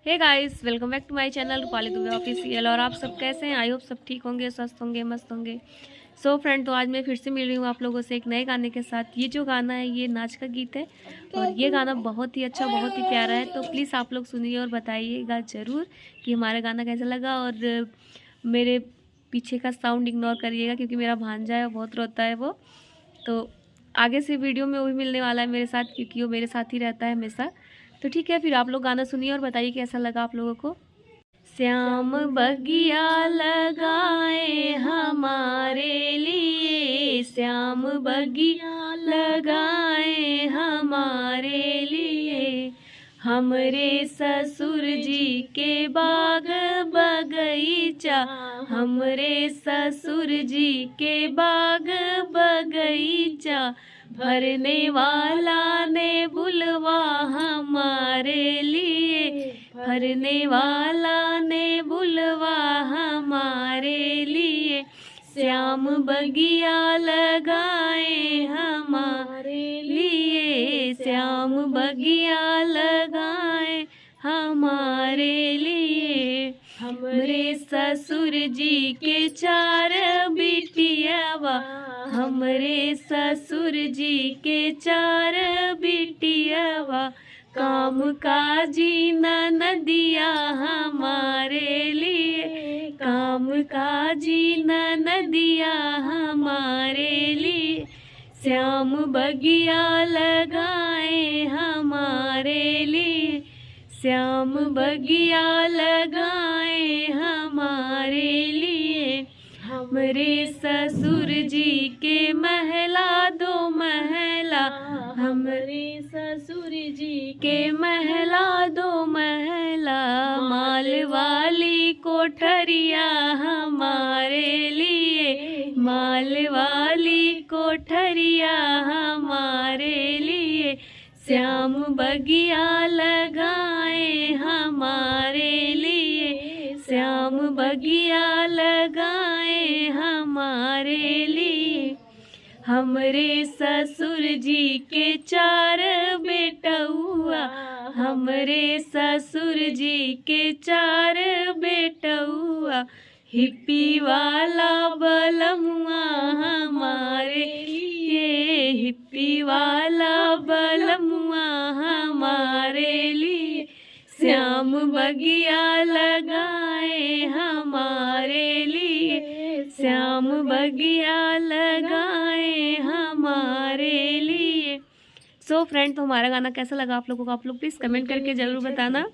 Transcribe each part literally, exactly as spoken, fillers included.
Hey guys, welcome back to my channel Rupali Dubey official. और आप सब कैसे हैं? आई होप सब ठीक होंगे, स्वस्थ होंगे, मस्त होंगे। सो फ्रेंड, तो आज मैं फिर से मिल रही हूँ आप लोगों से एक नए गाने के साथ। ये जो गाना है, ये नाच का गीत है और ये गाना बहुत ही अच्छा, बहुत ही प्यारा है। तो प्लीज़ आप लोग सुनिए और बताइएगा ज़रूर कि हमारा गाना कैसा लगा। और मेरे पीछे का साउंड इग्नोर करिएगा, क्योंकि मेरा भांजा है, बहुत रोता है वो। तो आगे से वीडियो में वो भी मिलने वाला है मेरे साथ, क्योंकि वो मेरे साथ ही रहता है हमेशा। तो ठीक है, फिर आप लोग गाना सुनिए और बताइए कैसा लगा आप लोगों को। श्याम बगिया लगाए हमारे लिए, श्याम बगिया लगाए हमारे लिए, हमरे ससुर जी के बाग बगीचा, हमरे ससुर जी के बाग बगीचा, फरने वाला ने बुलवा हमारे लिए, फरने वाला ने बुलवा हमारे लिए, श्याम बगिया लगाए हमारे लिए, श्याम बगिया लगाए हमारे लिए। हमरे ससुर जी के चार बिटियावा, हमरे ससुर जी के चार बिटियावा, काम काजी ननदिया हमारे लिए, काम काजी ननदिया हमारे लिए, श्याम बगिया लगाए हमारे लिए, श्याम बगिया लगाए हमारे लिए। हमरे ससुर जी के महला दो महला, हमरे ससुर जी के महला दो महला, माल वाली कोठरिया हमारे लिए, माल वाली कोठरिया हमारे लिए, श्याम बगिया लगाए हमारे लिए, श्याम बगिया लगाए हमारे लिए। हमरे ससुर जी के चार बेटउआ, हमरे ससुर जी के चार बेटउआ, हिप्पी वाला बलमुआ हमारे लिए, हिप्पी वाला बलमुआ हमारे लिए, श्याम बगिया लगाए हमारे लिए, श्याम बगिया लगाए हमारे लिए। सो फ्रेंड, तो हमारा गाना कैसा लगा आप लोगों को, आप लोग प्लीज़ कमेंट करके ज़रूर बताना।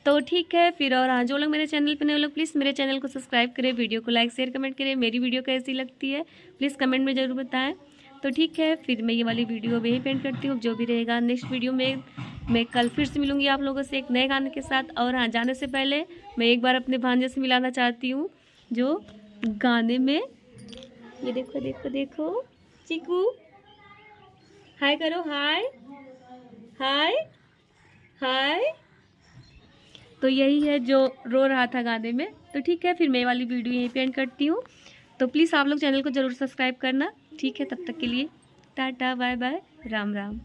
तो ठीक है फिर, और हाँ, जो लोग मेरे चैनल पे नए हो, लोग प्लीज़ मेरे चैनल को सब्सक्राइब करें, वीडियो को लाइक, शेयर, कमेंट करें। मेरी वीडियो कैसी लगती है प्लीज़ कमेंट में ज़रूर बताएं। तो ठीक है, फिर मैं ये वाली वीडियो अब यहीं पे एंड करती हूँ। जो भी रहेगा नेक्स्ट वीडियो में, मैं कल फिर से मिलूँगी आप लोगों से एक नए गाने के साथ। और हाँ, जाने से पहले मैं एक बार अपने भांजे से मिलाना चाहती हूँ, जो गाने में, ये देखो, देखो, देखो, चीकू, हाय करो, हाय, हाय, हाय। तो यही है जो रो रहा था गाने में। तो ठीक है, फिर मैं ये वाली वीडियो यहीं पे एंड करती हूँ। तो प्लीज़ आप लोग चैनल को ज़रूर सब्सक्राइब करना। ठीक है, तब तक के लिए टाटा, बाय बाय, राम राम।